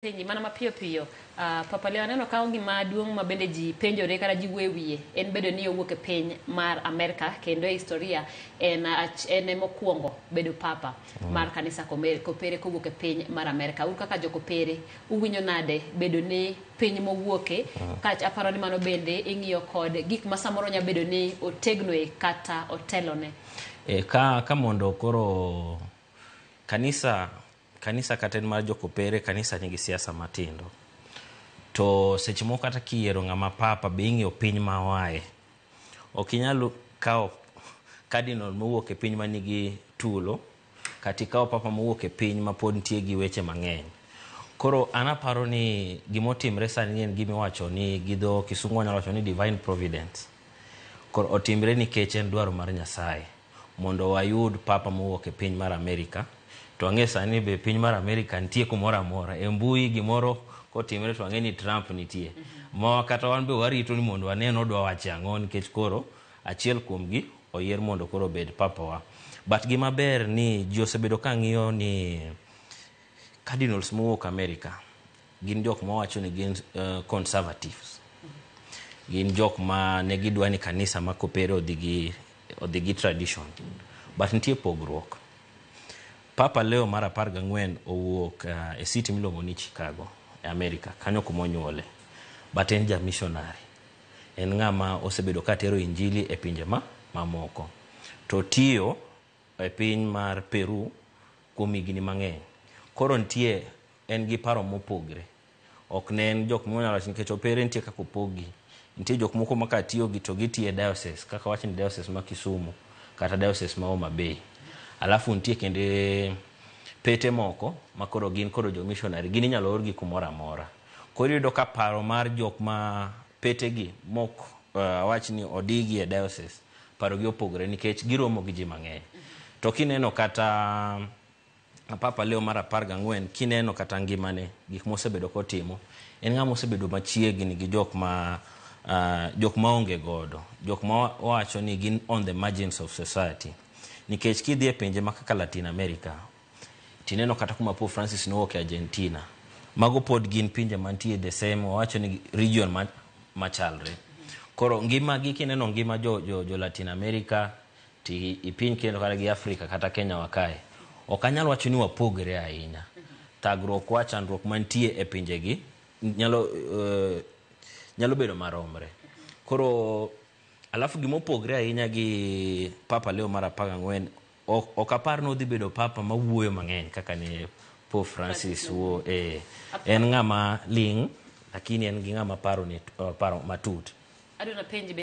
Penji mana mapiyo piyo. Papa Leo, aneno ka gima duong' ma bende ji penjore kata ji wuoyo e wiye en bedo ni owuok e piny mar Amerka, kendo e historia en mokwongo bedo papa mar kanisa Kopere kowuok e piny mar Amerka. Un kaka jokopere, uwinjo nade bedo ni piny mowuoke? Ka aparo ni mano bende ing'iyo kod gik ma samoro nyalo bedo ni otegnoe kata otelone. Ka mondo koro kanisa kata en mar jokopere, kanisa nigi siasa matindo. To seche moko kata kiyiero ng'ama papa, be ing'iyo piny ma oaye. Ok inyal kawo cardinal mowuok e piny manigi tulo, kata ikawo papa mowuok e piny ma pod nitie gi weche mang'eny. Koro an aparo ni gimotimre sani en gimiwacho ni gi dho kisungu wanyalo wacho ni divine providence. Koro otimre nikech en dwaro mar Nyasaye mondo wayud papa mowuok e piny mar Amerika. To ang'e sani be piny mar Amerika nitie kumoro amora. E mbui gimoro kotimre to ang'e ni Trump nitie. Ma kata wan be warito ni mondo wane odwa wacho ang'o, nikech koro achiel kuomgi oyier mondo koro obed papa wa. But gima ber ni ji osebedo ka ng'iyo ni cardinals mowuok Amerika gin jok mawacho ni gin conservatives. Gin jok ma ne gidwa ni kanisa ma Kopere odhi gi tradition. But nitie pogruok. Papa Leo mar 14 owuok e city miluongo ni Chicago e Amerika, kanyo kuma onyuole. But en ja missionary. En ng'ama osebedo ka tero injili e pinje ma mamoko. To tiyo e piny mar Peru kuom higni mang'eny. Koro nitie en gi paro mopogre. Ok ne en jok monyalo wacho nikech opere nitie kaka opogi. Nitie jok moko ma katiyo gi to gitiyo e diocese, kaka wach ni diocese ma Kisumu kata diocese ma Homa Bay. Alafu nitie kende pete moko ma koro gin koro jo missionary, gin inyalo orgi kumoro amora. Koro iyudo ka paro mar jok ma petegi mok awach ni odigi e diocese, parogi opogore nikech giromo gi ji mang'eny. To kineno kata Papa Leo mar 14, kineno kata ngimane, gik mosebedo kotimo, en ng'ama osebedo machiegni gi jok maonge godo, jok ma wacho ni gin on the margins of society. Nikech kidhi e pinje ma kaka Latin America, tineno kata kuma Pope Francis nowuok e Argentina, mago pod gin pinje mantie the same, wawacho ni region machalre. Koro ngima gi, kineno ngima jo Latin America ti ipiny kendo kata gi Africa kata Kenya wa kae, ok anyal wacho ni wapogre ahinya. Thagruok wa, chandruok mantie e pinjegi nyalo bedo maromre. Koro alafu gimopogre ahinya gi Papa Leo mar 14, ok apar ni odhi bedo papa mawuoyo mang'eny kaka ne Pope Francis wuo. En ng'ama ling', lakini en gi ng'ama paro matut. Adwa napenji.